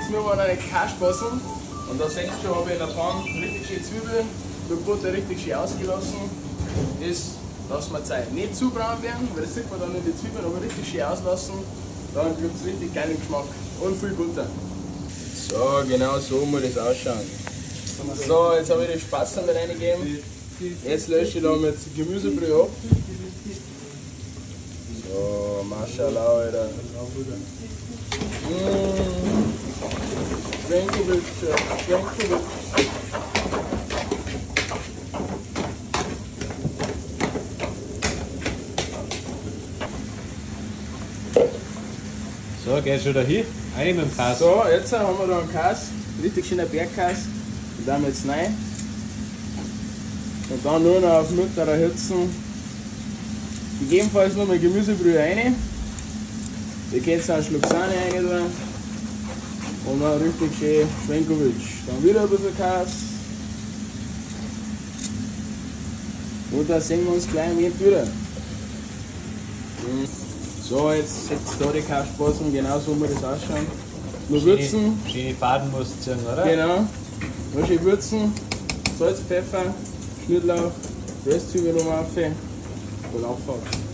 jetzt, wir wollen eine Kaspassen. Und da seht ihr schon, habe ich in der Pfanne richtig schön Zwiebeln, die Butter richtig schön ausgelassen. Das lassen wir Zeit. Nicht zu braun werden, weil das sieht man dann in die Zwiebeln, aber richtig schön auslassen. Dann gibt es richtig geilen Geschmack und viel Butter. So, genau so muss das ausschauen. So, jetzt habe ich die Spatzen mit reingegeben. Jetzt lösche ich da mit Gemüsebrühe ab. So, Maschallah, Alter. Mmh. Schwenkowitsch, Schwenkowitsch. So, geht schon dahin. Rein mit dem Kass. So, jetzt haben wir da einen Kass. Richtig schöner Bergkass. Und da jetzt rein. Und dann nur noch auf mittlerer Hitze. Gegebenenfalls noch mal Gemüsebrühe rein. Ihr könnt auch einen Schluck Sahne rein tun. Und dann richtig schön Schwenkowitsch. Dann wieder ein bisschen Kass. Und dann sehen wir uns gleich am Ende wieder. So, jetzt setzt da die Kaspassen, genau so muss das ausschauen. Nur würzen. Schöne Faden musst du ziehen, oder? Genau. Noch schön würzen. Salz, Pfeffer, Schnittlauch, Röstzwiebeln nochmal auf und Abfahrt.